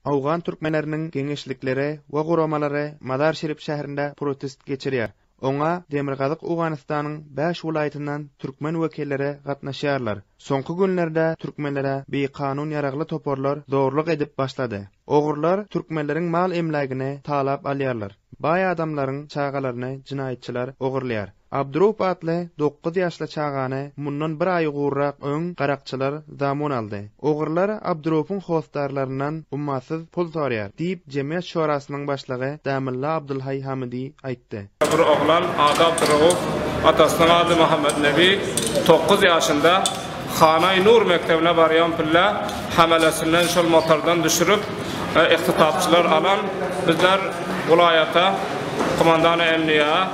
Owgan türkmenleriniň geňeşlikleri we guramalary Mazar-Şerif şäherinde protest geçirýär. Oňa Demirgazyk Owganystanyň bäş welaýatyndan türkmen wekilleri gatnaşýarlar. Soňky günlerde türkmenlere bikanun ýaragly toparlar zorluk edip başlady. Ogrular türkmenleriň mal-emlägini talap alýarlar. Baý adamlaryň çagalaryny jenaýatçylar ogurlaýar. Abduraup atly dokuz ýaşly çagany mundan bir aý gowrak öň garakçylar zamun aldy. Ogrular Abduraupyň hossarlaryndan ummasyz pul soraýar, diýip, Jemgyýet şurasynyň başlygy Damylla Abdulhaý Hamidi aýtdy. Bir oglan, ady Abdurauf, atasynyň ady Muhammetnebi, dokuz ýaşynda, Hanaý Nur mekdebine barýan pille hamelesinden şol motordan düşürip, ihtisapçylar alan. Bizler welaýata, komandany emniýa,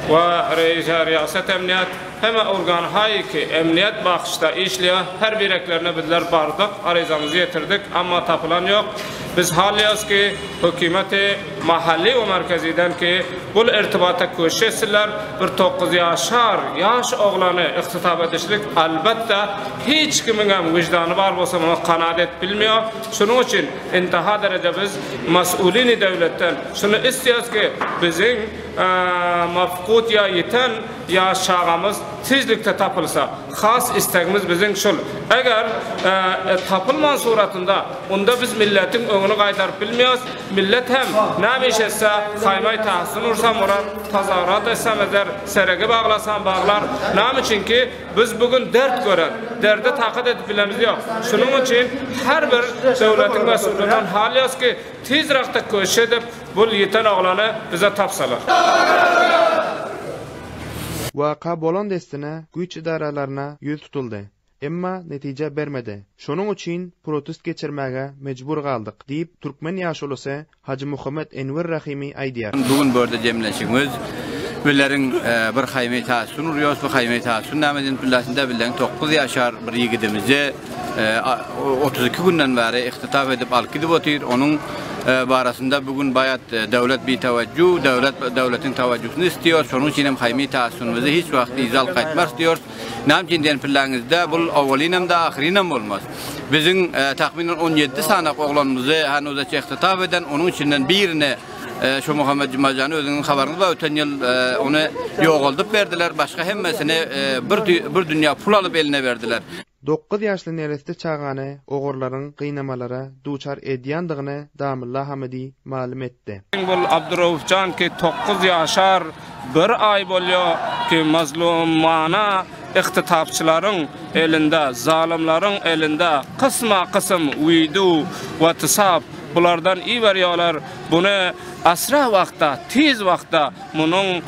we reise riýasat emniýet heme organhaýy ki emniýet bahşda işleýär her bireklerine bizler bardyk aryzamyzy ýetirdik amma tapylan ýok biz halýas ki hökümeti mahalli we merkeziden ki bul irtibata köşiş etsinler bir tokguz ýaşar ýaş oglany ihtisap edişlik elbetde hiç kimiňem wyždany bar bolsa muňa kanaat edip bilmeýär şunuň üçin intaha dereje biz mas'ulini döwletden şuny isleýäs ki biziň Mafkut ýa ýiten ýaş çagamyz tizlikde tapylsa, has islegimiz biziň şul. Eger tapylman suratynda, onda biz milletiň öňüni gaýtaryp bilmeýäs, millet hem näme iş etse, haýmaý tähsin ursam urar, tazahürat etsem eder, seregi baglasam baglar. Näme üçinki, biz bu gün dert gören, derde takat edip bilemiz ýok. Şunuň üçin her bir döwletiň mesulyndan halýas ki, tizrakda köşiş edip, Bul ýiten oglany bize tapsalar. Waka bolan dessine güýç edaralaryna ýüz tutuldy. Emma netije bermedi. Şonuň üçin protest geçirmäge mejbur galdyk, diýip, türkmen ýaşulusy Hajymuhammet Enwer Rahymy aýdýar. Bu gün bu ýerde jemlenşigimiz bileriň bir haýmeý taşyn urýarys. Bu haýmeý taşyn näme diýip bilersiňde bileň 9 ýaşar bir ýigidimizi 32 günden bäri ihtitaf edip alyp gidip otyr. Onuň barasynda bu gün baýat döwlet bitewejju, döwlet döwletiň tawajjusyny istiýor. Şonuň üçin hem haýmeý taşynymyzy hiç wagt yza alyp gaýtmarys diýorys. Näme üçin diýen pilläňizde bul owalynam-da ahyrynam bolmaz. Biziň takmynan 17 sanak oglanymyzy hanuzaça ihtitaf eden, onuň içinden birini şu Muhammet Jumajany özüňiziň habaryňyz bar, öten ýyl ony ýogaldyp berdiler, başga hemmesini bir bir dünýä pul alyp eline berdiler. Dokuz ýaşly nereste çagany ogurlaryň gynamalara duçar edýändigini Damylla Hamidi mälim etdi. Bul Abduraufjan ki tokguz ýaşar bir aý bolýa ki mazlumana ihtitapçylaryň elinde zalymlaryň elinde kysma kysym widu watsap bulardan iberýolar buny asra wagtda tiz wagtda munuň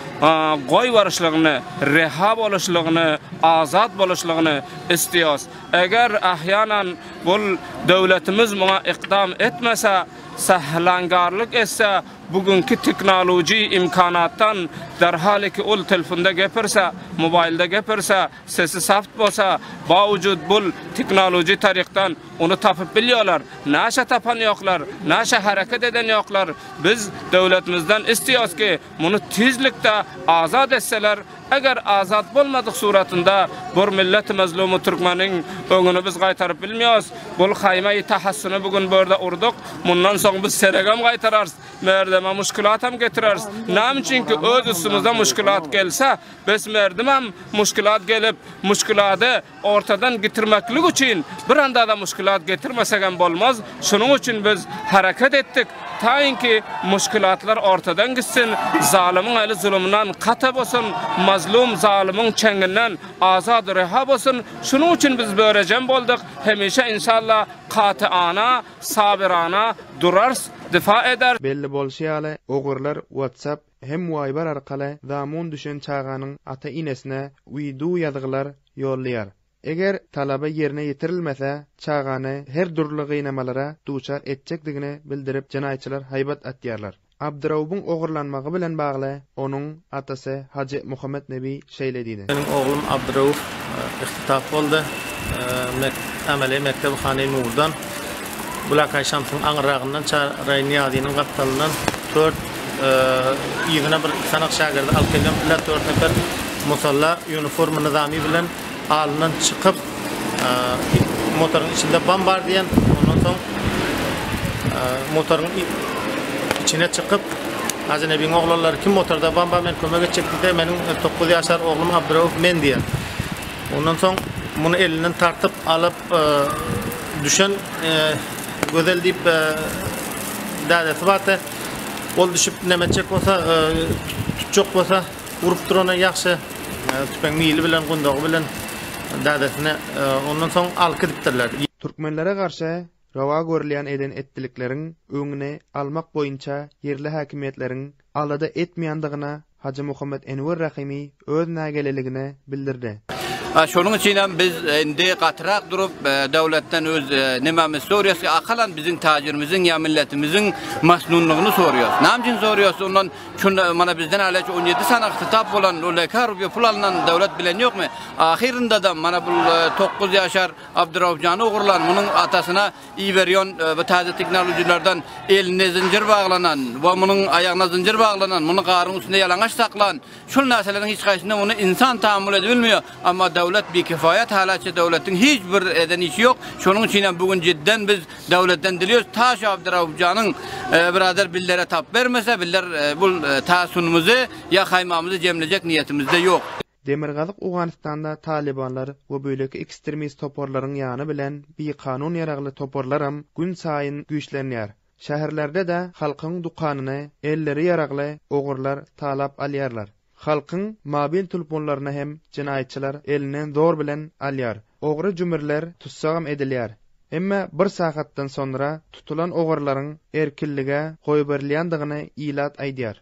goýbaryşlygyny reha boluşlygyny azat boluşlygyny istiýos eger ahýanan bul döwletimiz muňa ykdam etmese Sählangarlyk etse, bu günki teknoloji imkanatdan derhaliki ol telefunda gepirse, mobaýlda gepirse, sesi saft bolsa, bawujud bul teknoloji tarykdan ony tapyp bilýolar. Naşe tapan ýoklar, naşe hereket eden ýoklar. Biz döwletimizden istiýos ki, muny tizlikde azat etseler, Eger azat bolmadyk suratynda bur milleti mezlumy türkmeniň öňüni biz gaýtaryp bilmiýos. Bul haýmaýy tahassuny bu gün bu ýerde urduk. Mundan soň biz seregem gaýtararys. Merdeme muşkilatam getireris. Näme üçinki öz üstümize muşkilat gelse, bes merdimem muşkilat gelip, muşkilady ortadan gitirmeklik üçin bir andaza muşkilat getirmesegem bolmaz. Şunuň üçin biz hereket etdik. Taýynki muşkilatlar ortadan gitsin, zalymyň eli zulumyndan kata bolsun, mazlum zalymyň çeňňinden azat reha bolsun. Şunuň üçin biz böre jem bolduk. Hemişe inşallah katyana, sabyrana durarys, difa ederis. Belli bolşy ýaly, ogurlar WhatsApp hem Viber arkaly zamun düşen çaganyň ata-enesine wideo ýazgylar ýollaýar. Eger talaby ýerine ýetirilmese, çagany her dürli gynamalara duçar etjekdigini bildirip, jenaýatçylar haýbat atýarlar. Abdyraubyň ogurlanmagy bilen bagly onuň atasy Hajy Muhammet Nebi şeýle diýdi. Meniň oglum Abdyrauf ihtitaf boldy. Amele mekdebi Hany Nurdan, Bulakai Şamsyň aňyrragyndan, Çaray Nyýazynyň gapdalyndan tört yzyna bir sanak şägirdi alyp gelýän pille tört nefer musalla ýuniforma nyzamy bilen alyndan çykyp motoryň içinde bam bar diýen ondan soň. Motoryň içine çykyp, Hajy Nebiň oglanlary kim motorda bamba men kömek etjek diýse, meniň 9 ýaşar oglum Abdyrauf men diýen. Ondan soň muny elinden tartyp alyp düşen Gözel diýip dädesi bardy. Ol düşüp neme etjek bolsa, tutjak bolsa, urup durana ýagşy tüpeň mili bilen, gundagy bilen dädesine ondan soň alyp gidipdirler. Türkmenlere garşy rowa görülýän eden-etdilikleriň öňüni almak boýunça ýerli häkimiýetleriň alada etmeýändigine Hajy Muhammet Enwer Rahymy öz nägileligini bildirdi. Şonuň üçinem biz indi gatyrak durup, döwletden öz nememizi soraýas ki, akalan biziň tajirimiziň ýa milletimiziň masnunlygyny soraýas. Näme üçin soraýas? Ondan şunda mana bizden halaç 17 sany ihtitap bolan, ol eka rubýa pul alnan döwlet bilen ýokmy? Ahyrynda-da mana bu 9 ýaşar Abdyraufjany ogurlan, munuň atasyna iberýon bu täze tehnologiýalardan eline zynjyr baglanan we munuň aýagyna zynjyr baglanan, muny garyň üstünde ýalaňaç saklan, şul närseleriň hiç haýsyny muny ynsan tahammul edip bilmeýär. Emma döwlet bikifaýat halaça döwletiň hiç bir eden işi ýok. Şonuň üçin hem bu gün jidden biz döwletden diliyoruz. Ta şu Abdyraufjanyň birader billere tap bermese, biller bu taasunymyzy ýa haýmamyzy jemlejek niýetimizde ýok. Demirgazyk Owganystanda talybanlar we beýleki ekstremist toparlaryň ýany bilen bikanun ýaragly toparlaram günsaýyn güýçlenýär. Şäherlerde-de halkyň dükanyny elleri ýaragly ogurlar talap alýarlar. Halkyň mobil tulponlaryny hem jenaýatçylar elinden zor bilen alýar. Ogry-jümürler tussagam edilýär. Emma bir sagatdan sonra tutulan ogurlaryň erkinlige goýberilýändigini ilat aýdýar.